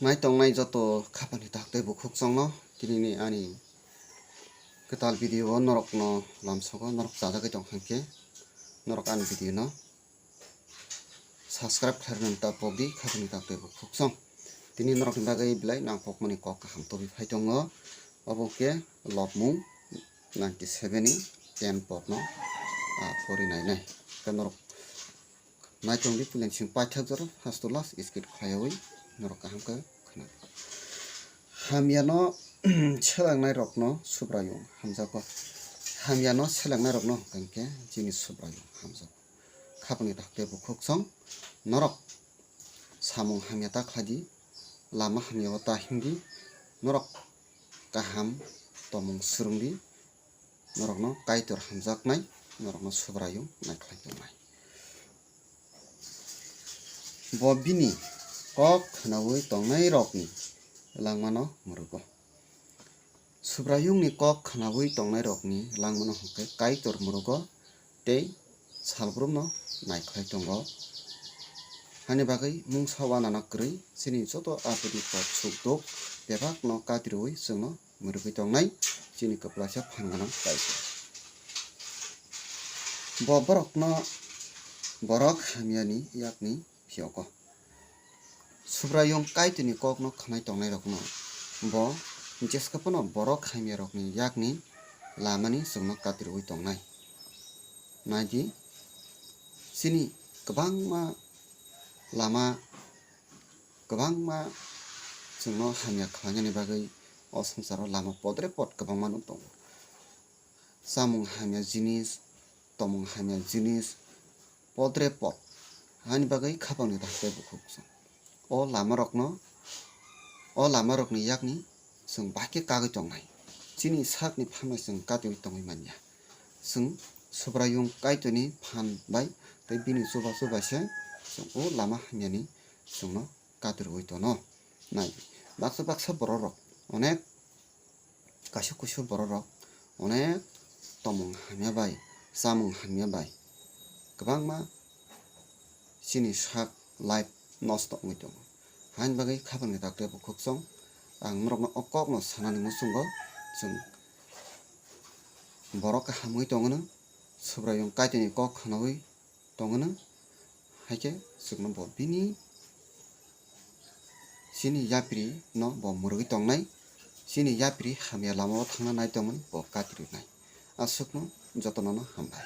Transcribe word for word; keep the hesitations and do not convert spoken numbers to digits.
Nai tongnai joto khapani tak tei bukhuk chongno tinini ani kwtal video o norokno lamsogo, norok chajagwi tong khankhe norok ani video no subscribe khlairokno ta pokdi khapani tak tei bukhuk chong. Tini norokni bagwi belai nangkukmani kok kaham tubui phai tongo, obo khe lobmung ninety seven ni ten potno, ah, pori nainai. Khe norok naitongdi puilensing paithak jora first to last skip khlaiwi norok kaham khe khna. Hamyano selengnai rokno Subraiyung hamjago. Hamyano selengnai rokno hwnkhe chini Subraiyung hamjago. Khapangni tak tei bukhuk chong norok samung hamya ta khlaidi, lama hamya o ta himdi, norok kaham tongmung swrwngdi, norokno Kaitor hamjaknai, norokno Subraiyung naikhlai tongnai. Bo bini kok khnaui tongnai rokni langmano mwrwgo. Subraiyungni kok khnaui tongnai rokni langmano hwnkhe Kaitor mwrwgo tei salbrumno naikhlai tongo. Hani bagwi mungsa uanana kwrwi chini joto apini kok sukduk bebakno katirwi chwngno mwrwgwi tongnai chini kwplaisa phan gwnang Kaitor. Bo borokno borok hamyani yakni phiyogo. Subraiyung Kaitorni kokno khnai tongnairokno bo jeska phano borok hamyarokni yakni lamani chwngno katirwi tongnai. Naidi, chini kwbangma lama, kwbangma chwngno hamya khlainani bagwi o swngcharo lama podre pod kwbangma nuk tongo. Chamung hamya jinis, tomung hamya jinis, podre pod. Hani bagwi khapangni tak tei bukhuk chwng. O lamarokno, o lamarokni yakni chwng bahai khe kagwi tongnai. Chini sakni phanbai chwng katiwi tongwi manya. Chwng Subraiyung Kaitorni phan bai tei bini chuba chubai se chwng o lama hamyani chwngno katirwi tono. Nai, baksa baksa bororok onek kaisa kusu bororok onek tomung hamya bai, chamung hamya bai kwbangma chini sak life nosto wngwi tongo. Haini bagwi khapangni tak tei bukhuk chwng ang norokno o kokno sanani muchungo chwng borok kaham wngwi tongwno, Subraiyung Kaitorni kok khnaui tongwno, hai khe chwngno bo bini chini yapri no bo mwrwgwi tongnai, chini yapri hamya lama o thangna nai tongmani bo katirwnai. Aswkno jotono no hambai.